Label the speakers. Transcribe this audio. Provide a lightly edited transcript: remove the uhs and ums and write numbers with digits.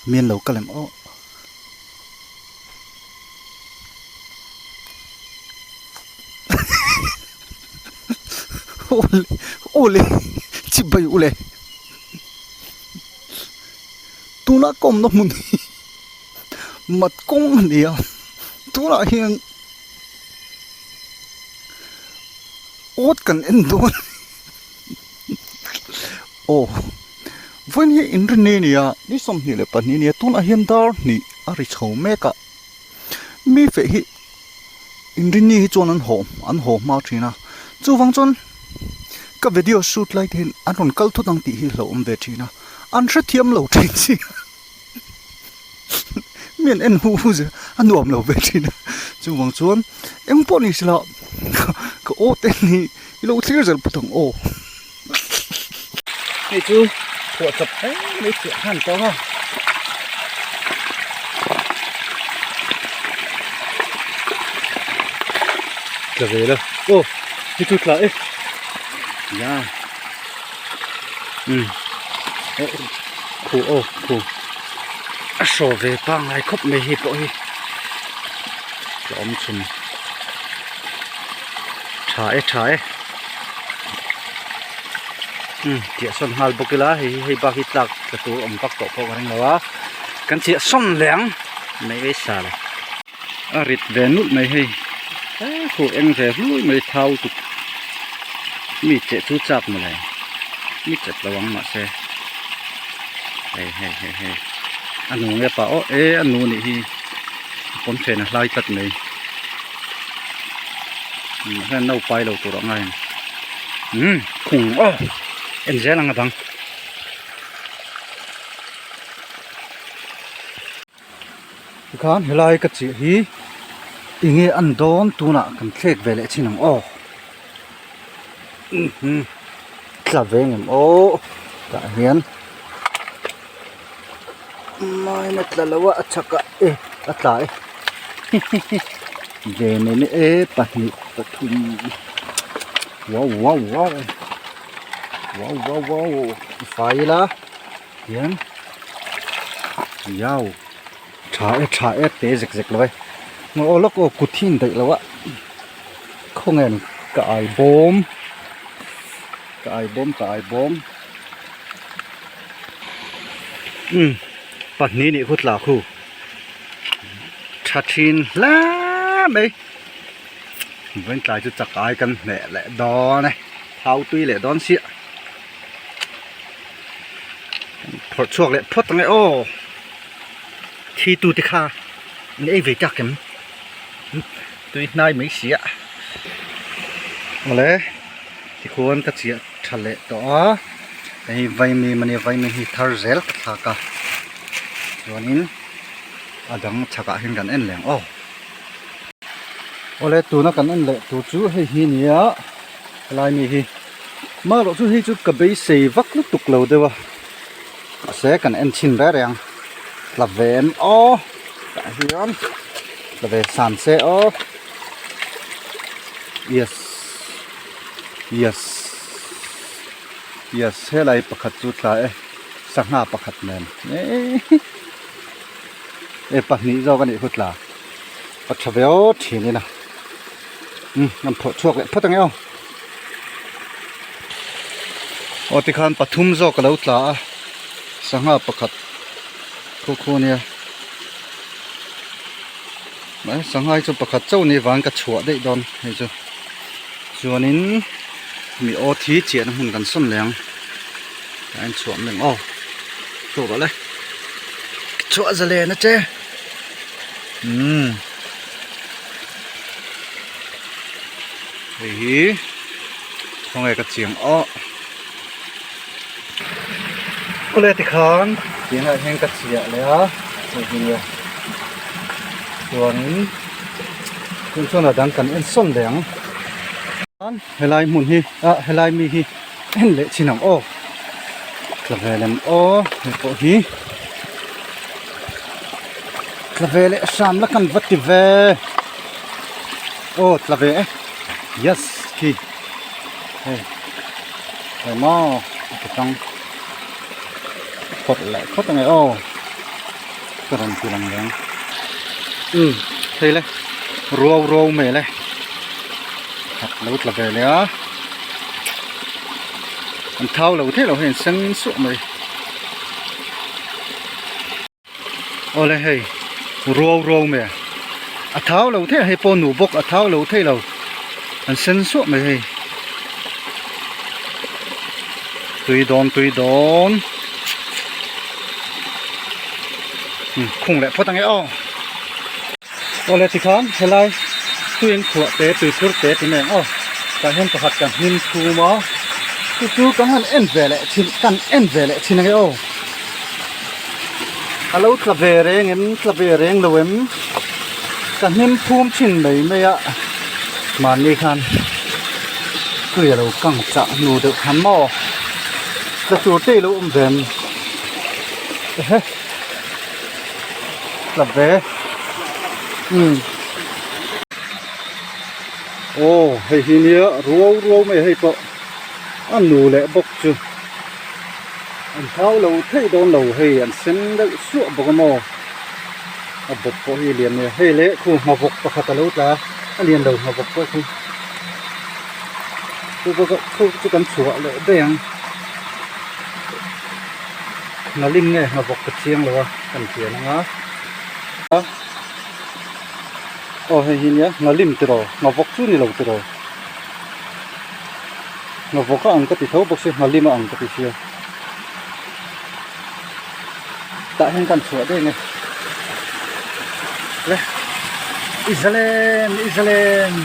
Speaker 1: Mi an lo kal em aw. Awle awle chibai ule tuna ka awmna hmun hi mat kawng a ni a tunah hian awt kan en dawn aw vawiin hi inrinni a ni a ni 22 a ni a tunah hian dar hnih a ri chho mek a mi feh hi inrinni hi chuan an haw an haw hma thin a chuvang chuan ka video shoot lai te hian an rawn kal thut ang tih hi hlauhawm ve thin a an hrethiam lo thin si mi an en hu hu zel a nuam lo ve thin a chuvang chuan eng pawh ni sela ka aw te hi i lo thlir zel phawt ang aw.
Speaker 2: Hei chu phuah chawp mai mai chiah khan tawng a. Tla ve la aw hei chu tla e ya um aw khu aw khu a hraw ve pangngai khawp mai hei pawh hi tla awm chhun tha e tha e. Umm chiah sawn nghal bawk ila hei hi hei bak hi tlak tla tur awm vak tawh pawh ka ring lo a kan chiah sawn leh ang mai ei sa le a rit ve nulh mai hei he khu eng ve hlui mai thau tuk mi cheh chu chak mawle mi chet lo ang mahse hei hei hei hei a nu nge pa aw e a nu nih hi a pawn fen a hlai tlat mai. Hian no pai lo tur a ngai ang umm khung aw en zel ang a dang tikhan helai ka chiah hi enge an dawn tunah kan thlek ve leh chin ang aw umm tla ve ngem aw tah hian main a tla lo a a chhakah e a tla e ve mai mai e pahnih pathum wow wow wow wow wow wow i fai ila hian yau tha e tha e te zek zek lo e aw lawk aw kut hi indaih lo a khawnge ka ai bawm ka ai bawm ka ai bawm. Umm pahnih nih khu tla khu tha thin hle mai vawiin tlai chu chak ai kan hneh leh dawn e thau tui leh dawn siah phawrh chhuak leh phawt ang e aw thi tu te kha in ei ve tak em tui hnai mai sia awle tikhuan ka chiah tha leh tawh a hei vaimim ania vaimim hi thar zel ka thlak a chuanin a dang chhakah hian kan en leh ang aw awle tuna kan en leh tur chu hei hi nia helai mi hi marawh chu hei chu ka beisei vak lutuk lo deuh a mahse kan en chhin reng reng ang tla ve em aw tah hian tla ve san se aw yes. Yes Yes helai pakhat chu tla e sangha pakhat nen e pahnih zawk anih khu tla a tha ve aw thin ina umm an phawrh chhuak leh phawt ang e aw aw tikhan pathum zawk alo tla a sangha pakhat khu khu ania mai sangha hi chu pakhat chauh ni vang ka chhuah daih dawn hei chu. Chuanin mi aw thi chiahna hmun kan sawn leh ang a en chhuah mai ang aw chhuak rawh le chhuah zalen a che umm hei hi khawnge ka chiang aw awle tikhan tiangah hian ka chiah leh a hei hi nia chuanin. Tun chuan a dang kan en sawn leh ang helai hmun hi ah helai mi hi en leh chin ang aw tla ve lem aw hei pawh hi tla ve leh hram la kan va ti ve aw tla ve e yes khi hei hei maw a ti tang. Phawrh leh khawp ange aw ka rawn ti lang reng umm thei le ruau ruau mai le khat lo tla ve leh a an thau lo theih lo hei an sen suah mai awle hei ruau ruau mai a thau lo theih hei pawh nu bawk a thau lo theih lo an sen suah mai hei. Tui dawn tui dawn umm khung leh phawt ange aw awle tikhan helai tui an khuah te tui khur te ti mai ang aw tah hian pakhat kan hnim thum a chu chu kan han en ve leh thin kan en ve leh thin ange aw a lo tla ve reng em tla ve reng lo em ka hnim phum thin mai mai a mahni khan tui a lo kang chah hnu deuh khan maw tla tur te i lo awm ve em ehe tla ve umm aw hei hi nia ruau ruau mai hei pawh a nu leh bawk chu. An thau lo theih dawn lo hei an sen deuh suah bawk a maw a bawp pawh hi a lian nia hei leh khu nghavawk pakhat a lo tla a lian lo nghavawk pawh khu chu chu chu chu kan chhuah leh daih ang nghalim nge nghavawk ka chiang lo a kan pian ang a aw hei hi nia nghalim tiraw nghavawk chu ni lo tiraw. Nghavawk a ang ka ti tho bawk sia nghalim a ang ka ti sia tah hian kan chhuah daih nge le i zalen i zalen.